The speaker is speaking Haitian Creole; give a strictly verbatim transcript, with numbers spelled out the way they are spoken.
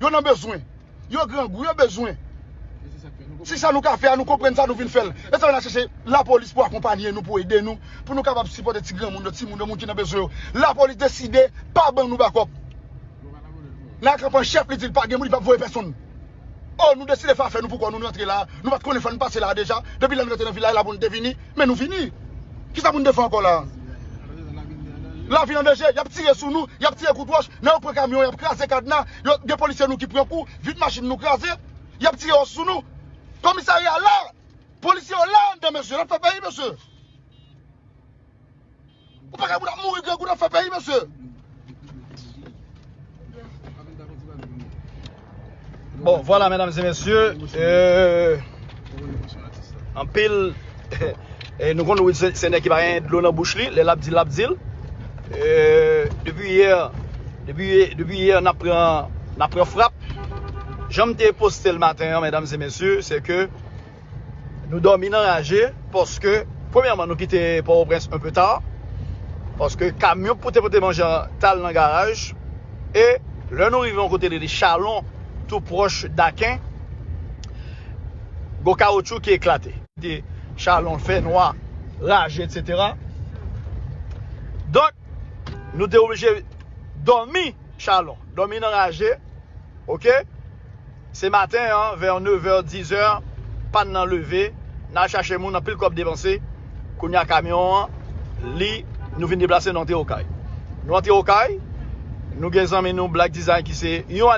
Yo nan bezwen. Yo grangou, yo bezwen. Se sa nou ka fè a, nou konprann sa, nou vin fè l. E sa n a chèche lapolis pou akonpaye nou, pou ede nou, pou nou kapab sipòte ti granmoun yo, timoun yo, moun ki nan bezwen yo. Lapolis deside pa ban nou bakòp. N a kanpe an chèf, li di l pa gen moun, li p ap voye pèsonn. O, nou deside fè afè nou pou kò nou, nou rantre la. Nou pa t konnen fò n pase la deja. Depi lè n rantre nan vil la, e la pou n te vini. Men nou vini. Kisa pou n te fè ankò la? Lavi n an danje, y ap tire sou nou, y ap tire kout wòch, nan yo pran kamyon, y ap kraze kadna, yo, gen polisye nou ki pran kou, vit machin nou kraze, y ap tire wòch sou nou. Komisarya la, polisye yo la anndan, mesye, n ap fè peyi, mesye. Ou pa ka pou n ap mouri grangou, n ap fè peyi, mesye. Bon, vwala, medam e mesye, euh, anpil, e nou konn Will se, se nèg ki pa gen dlo nan bouch li, lè l ap di, l ap di l. Euh, depi yè, depi, depi yè, n ap pran, n ap pran frap. Jan m te poste l maten an, medam e mesye, se ke nou dòmi nan raje, paske, premyèman, nou kite Pòtoprens un peu tard, paske kamyon pou te pote manje an t al nan garaj, e lè nou rive yon kote rele Chalon, tou pwòch Daken, gon kawotchou ki eklate. Te Chalon, fè nwa, raje, et cetera. Donk, nou te oblije dòmi Chalon, dòmi nan raje, oke? Se maten an, vè nevè, dizè, pàn nan leve, n al chache moun, anpil kòb depanse. Kounye a kamyon an, li, nou vin deplase, nou antre Okay. Nou antre Okay, nou gen zanmi nou Black Design ki se yon